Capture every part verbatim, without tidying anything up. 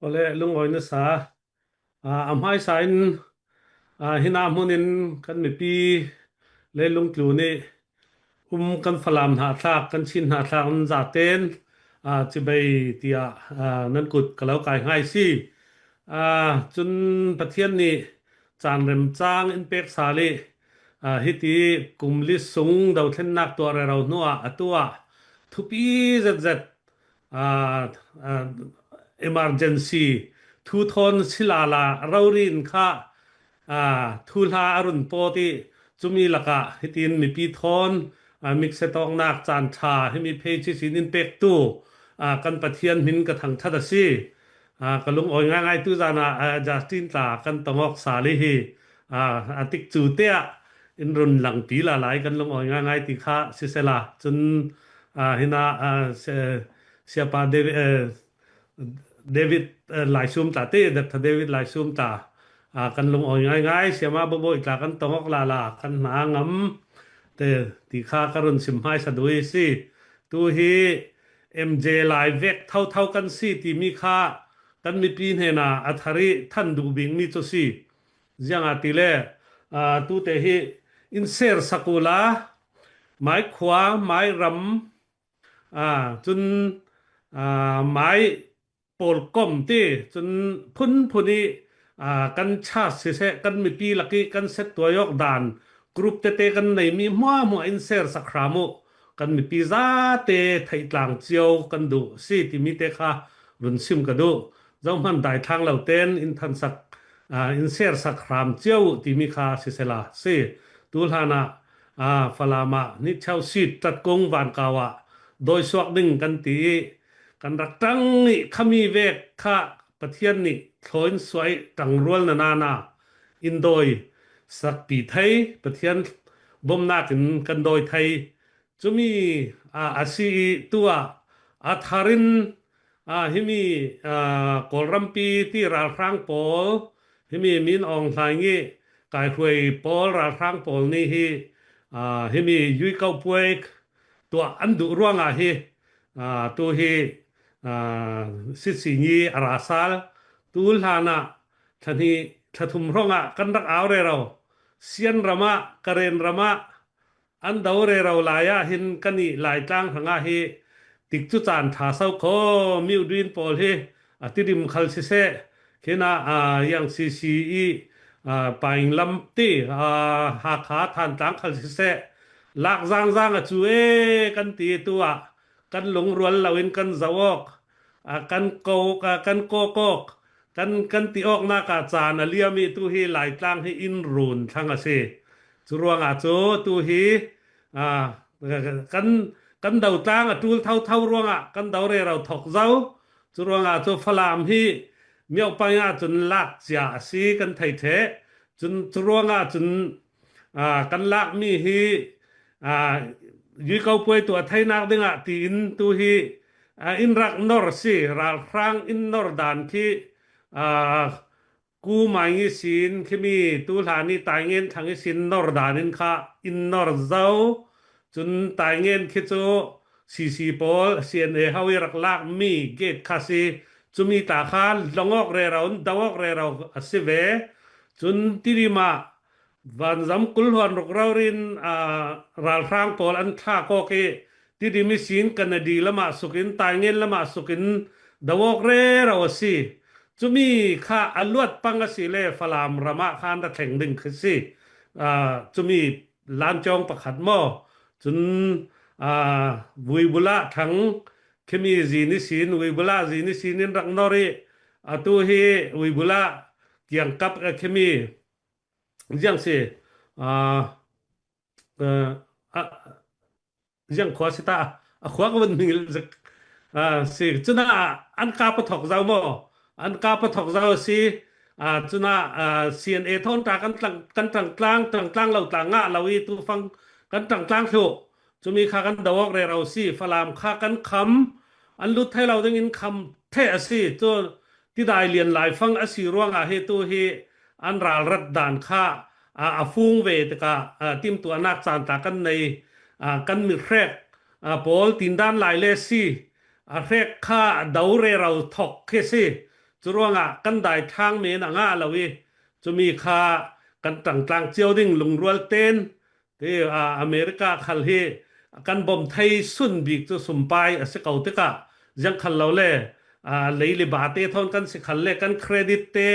Awle, lungawi nasa. A, a hmaisa in, a, hina hmunin kan mipi leilung tlun i um kan Falam hnahthlak, kan Chin hnahthlak nan zaten, a, cibai tia, a, nan kut ka lo kai ngai si. A, cun Pathian nih caan remcang in pek sal i, a, hiti kum li sung dothlennak tuah rero hnuah atu ah thupi zetzet, a, a, emergency thu thawn si lala rori in kha, a, thuhla a run pawt i, cumi lakah hitin mipi thawn, a, mikset awknak caan ṭha himi phei chin in pektu, a, kan Pathian hmin ka thangṭhat a si. A, ka lungawi ngaingai tu zan ah, a, Justin tla kan tong awk sal i hi, a, a tikcu te ah in run langpi lala i kan lungawi ngaingai ti kha sisela. Cun, a, hina, a, si-, siapa David, eh, David, eh, Laisum tla te, Doctor David Laisum tla, a, kan lungawi ngaingai, siama Bawbawi tla kan tong awk lala, kan hna ngam te ti kha ka run sim hmaisa duh i si. Tu hi M J lai vek thotho kan si timi kha kan mipi hnenah a thar i than duh bikmi cu si. Ziangahtile, aa, tute hi in ser sak uhla, mai khua, mai ram, aa, cun, aa, mai pawlkom ti cun phunphun i, aa, kan church siseh, kan mipi lak i kan set tuai awk dan, group tete kan neimi hmuahhmuah in ser sak hram uh. Kan mipi zate theihtlang cio kan duh si timi te kha run sim ka duh. Zohman daithlang lo ten in thansak, aa, in ser sak hram cio uh timi kha sisela si. Tu hlanah, aa, Falam ah Nichau Sit Tatkung Vankau ah dawisuak ding kan ti i, kan rak ṭang i khami vek kha Pathian nih thlaw in suah i ṭangrual na nana in dawi sakpi thei, Pathian bomnak in kan dawi thei. Cumi, aa, a si i tu ah a thar in, aa, himi, aa, Kawlrampi ti ralhrang pawl, himi Min Aung Hlaing i kaihruai pawl, ralhrang pawl nih hi, aa, himi Yui Kauh Puai tuah an duh ruangah hi, aa, tu hi, aa, sitsi ngi a ra sal. Tu hlanah thla hnih, thla thum hrawngah kan rak au rero. Sian ram ah, Karen ram ah an do rero lai ah hin kan i Laitlang hrangah hi tikcu caan ṭha so kho, miuduin pawl hi a Tidim khal siseh, khin ah, aa, Yang C C i, aa, Paing lam ti, aa, Hakha Thantlang khal siseh, lak zangzang a cu e kan ti tu ah kan lungrual lo in kan zoh awk, aa, kan ko, aa, kan kawk awk, kan, kan ti awknak ah caan a liam i tu hi Laitlang hi in run thlang a si. Cu ruangah cu tu hi, aa, kan, kan do tlang a ṭul thotho ruangah kan do rero thok zo. Cu ruangah cu Falam hi miopai ah cun lak cia a si kan thei ṭheh. Cun cu ruangah cun, aa, kan lakmi hi, aa, Yui Kauh Puai tuah theinak dingah tiin tu hi, aa, in rak nor si, ralhrang in nor dan khi, aa, Ku Mai ngi sin khimi tu hlan i Taingen thlang i sin nor dan in kha in nor zo. Cun Taingen khi cu C C pawl, C N A ho i rak lakmi gate kha si. Cumi ta kha long awk rero, do awk rero a si ve. Cun Tidim ah vanzam kul hluan ruk rori in, aa, ralhrang pawl an thlak awk i Tidim i sin Kanadi lamah sukin, Taingen lamah sukin do awk rero a si. Cumi kha a luat pang a si le Falam ram ah khan ra thleng ding khi si. Aa, cumi lancawng pakhat maw? Cun, aa, Vuibula thlang khimi zin i sin, Vuibula zin i sin in rak nor i, atu hi Vuibula kiangkap a khimi ziang si, aa, aa, a, ziang khua si ta, a khua ka vun hming zik, aa, si. Cunah an kap a thok zo maw? An kap a thok zo a si. Aa, cunah, aa, C N A thawn ta kan tlang, kan ṭangtlang, ṭangtlang lo tla ngah lo i tu fang kan ṭangtlang thluh. Cumi kha kan do awk rero si, Falam kha kan kham, an lut thei lo ding in kham ṭheh a si. Cu tidai lian laifang a si ruangah hi tu hi an ralrat dan kha, a, a fung ve tikah, a, timtuahnak caan tla kan nei, a, kan mithrek, a, pawl tindan lai le si, a hrek kha do rero thok khi si. Curuangah kan daithlang men a ngah lo i, cumi kha kan ṭangtlang cio ding lungrual ten ti, aa, America khal hi kan bom thei sun bik cu sumpai a si ko tikah ziang khal lo le, aa, lei le ba te thawn kan si khal le, kan credit te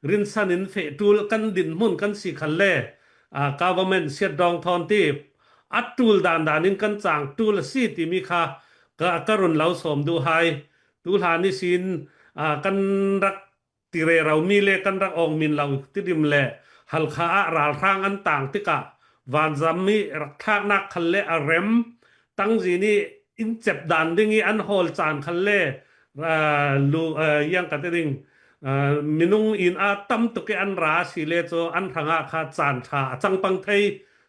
rinsan in feh ṭul kan dinhmun kan si khal le, aa, government siatdawng thawn ti a ṭul dan dan in kan cang ṭul a si timi kha ka, ka run lo sawm duh hai. Tu hlan ihsin, aa, kan rak ti rero mi le kan rak awng min lo ti dim le Halkha ah ralhrang an tang tikah vanzam i rak thlaknak khal le a rem, tangzin i in cep dan ding i an hawl caan khal le, aa, lu, aa, iang ka ti ding, aa, minung in a tam tuk i an ra a si le cu an hrangah kha caan ṭha a cang pang thei.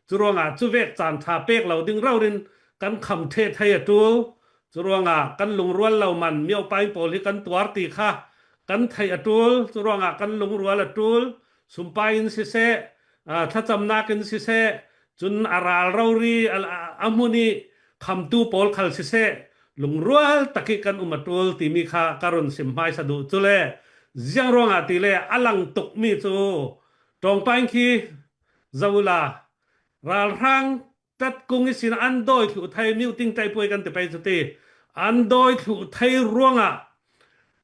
Curuangah cuvek caan ṭha pek lo ding rori in kan kham ṭheh thei a ṭul. Curuangah kan lungrual lo man miopain pawl hi kan tuar ti kha kan theih a ṭul. Curuangah kan lungrual a ṭul. Sumpai in siseh, aa, thlacamnak in siseh, cun a ral rori a, a, a hmun i khamtu pawl khal siseh, lungrual tak i kan um a ṭul timi kha ka run sim hmaisa duh. Cule ziang ruangah ti le a lang tukmi cu Ṭawngpain khi zoh uhla, ralhrang tat kung ihsin an dawi thluh thei, miuting taipuai kan ti pei cu ti, an dawi thluh thei ruangah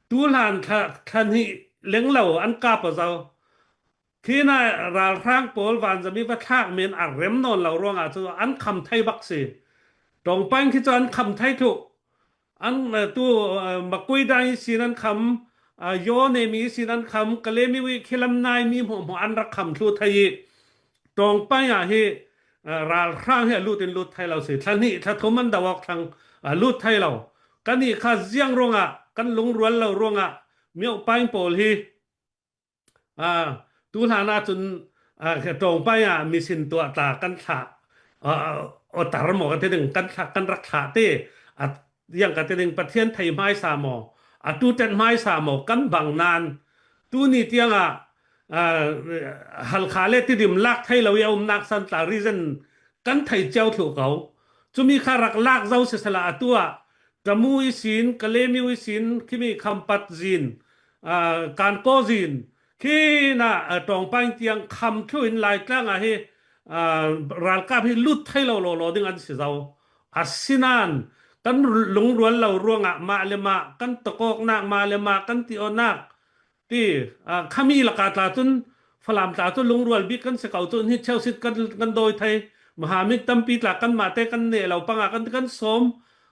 tu hlan thla, thla hnih lenglo an kap aw zo. Khi na ralhrang pawl vanzam i va thlak men a rem nawn lo ruangah cu an kham thei bak si. Ṭawngpain khi cu an kham thei thluh. An, eh, tu, eh, Makui dang ihsin an kham, ah, Yaw nemi ihsin an kham, Kalemiu i khilam nai mi hmuahhmuah an rak kham thluh thei i, Ṭawngpain ah hi, eh, ralhrang hi a lut in lut thei lo si. Thla hnih, thla thum an do awk thlang, ah, lut thei lo. Kan i kha ziang ruangah, kan lungrual lo ruangah, miopain pawl hi, aa, tu hlan ahcun, aa, Ṭawngpain ah misin tuah tla kan thlah, aa, awtar maw ka ti ding, kan thlah, kan rak thlah ti, a, ziang ka ti ding, Pathian thei hmaisa maw, a ṭutet hmaisa maw, kan bang nain, tuni tiangah, aa, Halkha le Tidim lak thei lo i a umnak san tla reason kan thei cio thluh ko. Cumi kha rak lak zo sisehla atu ah Tamu ihsin, Kalemiu ihsin, khimi Khampat zin, aa, Kankaw zin, khin ah, aa, Ṭawngpain tiang kham thluh in Laitlang ah hi, aa, ralkap hi lut thei lo lawlaw ding an si zo. Asinain kan lungrual lo ruangah mah le mah, kan tokawknak mah le mah, kan ti awknak ti, aa, khami lakah tla cun, Falam tla cu lungrual bik kan si ko cun, hi cheusit kan, kan dawi thei. Mahamit tampi tla kanmah te kan neh lo panga kan, kan sawm,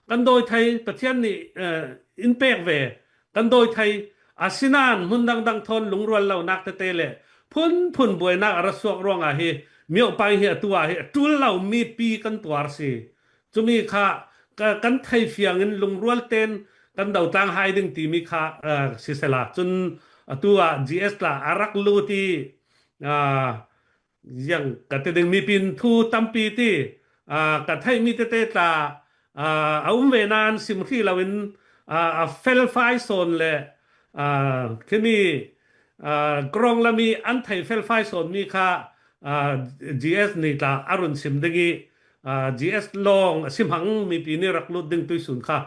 kan dawi thei. Pathian nih, aa, in pek ve, kan dawi thei. Asinain hmun dangdang thawn lungrual lonak tete le phunphun buainak a ra suak ruangah hi, miopain hi atu ah hi a ṭul lo mipi kan tuar si. Cumi kha ka, kan thei fiang in lungrual ten kan dotlang hai ding timi kha, aa, sisehla. Cun atu ah G S tla a rak lut i, aa, ziang ka ti ding, mipi in thu tampi ti, aa, ka theihmi tete tla, aa, a um ve nain sim hrih lo in, aa, a felfai sawn le, aa, khimi, aa, Krawng lam i an thei felfai sawnmi kha, aa, G S nih tla a run sim ding i, aa, G S lawng a si hmang mipi nih rak lut ding tuihsun kha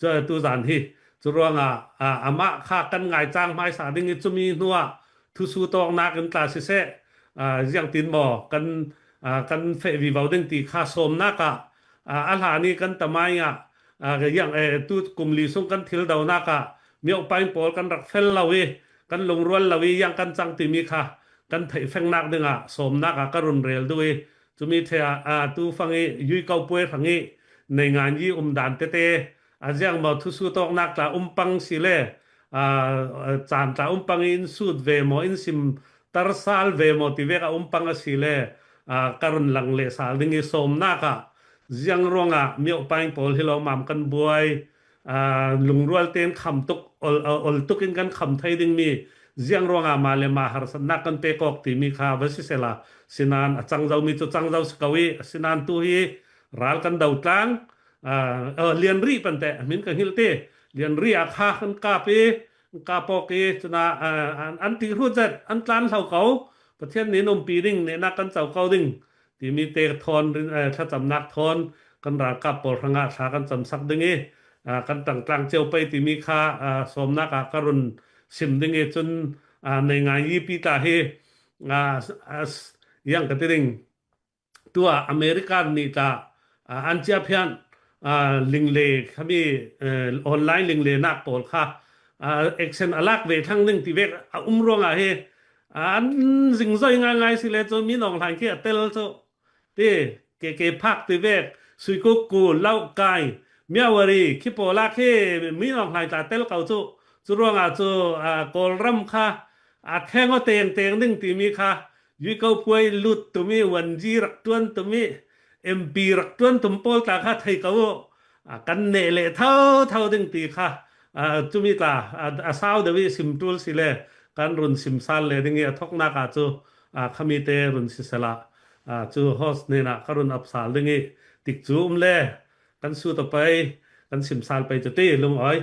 cu, tuzan hi. Curuangah, aa, amah kha kan ngaicang hmaisa ding i cumi hnuah thusuh tawknak in tla siseh, aa, ziangtin maw kan, aa, kan feh vivo ding ti kha sawmnak ah, aa, a hlan i kan tamai ah, aa, ziang, eh, tu kum li sung kan thil donak ah miopain pawl kan rak fel lo i kan lungrual lo i ziang kan cang timi kha kan theihfengnak dingah sawmnak ah ka run rel duh i, cumi thei ah, aa, tu fang i yui ko puai hrang i nei ngan i um dan tete, a ziang maw thusuh tawknak tla um pang si le, aa, caan tla um pang i in sut ve maw, in sim tarsal ve maw ti vek a um pang a si le, aa, ka run lang leh sal ding i sawmnak ah ziang ruangah miopain pawl hi lawmam kan buai, aa, lungrual ten kham tuk, ol, ol tuk in kan kham thei dingmi ziang ruangah mah le mah harsatnak kan pek awk timi kha va sisehla, sinain a cang zomi cu cang zo si ko i, asinain tu hi ral kan dotlang, aa, aa, Lianri pante, a hmin ka hngilh ti, Lianri ah kha kan kap i, kan kap awk i, cun ah, aa, an, an ti hrut zet, an tlan hlo ko, Pathian nih in umpi ding, nehnak kan co ko ding timi te thawn, rin, aa, thlacamnak thawn kan ralkap pawl hrangah thla kan camsak ding i, aa, kan ṭangtlang cio pei timi kha, aa, sawmnak ah ka run sim ding i cun, aa, nei ngai i pi ta hi, aa, s-, aa, s-, yang ka ti ding. Tua American nih ta, aa, an cia phian, aa, lingle khami, eh, online lingle nak pawl kha, aa, action a lak ve thlang ding ti vek a um ruangah hi, aa, an zingzoi ngaingai si le cu Min Aung Hlaing khi a tel cu ti, K K Park ti vek, Suikuku, Laukai, Myawaddy, khi pawl ah khi Min Aung Hlaing tla tel ko cu. Cu ruangah cu, aa, Kawlram kha, aa, kheng aw tengteng ding timi kha, Yui Ko Puai lut tumi, Wanji rak ṭuan tumi, M P rak ṭuan tum pawl tla kha thei ko uh, aa, kan neh leh thotho ding ti kha, aa, cumi tla, aa, a sau deuh i sim ṭul si le kan run sim sal le ding i a thoknak ah cu, aa, khami te run si sela, aa, cu host hnenah ka run ap sal ding i tik cu um le kan sut a pei, kan sim sal pei cu ti lungawi.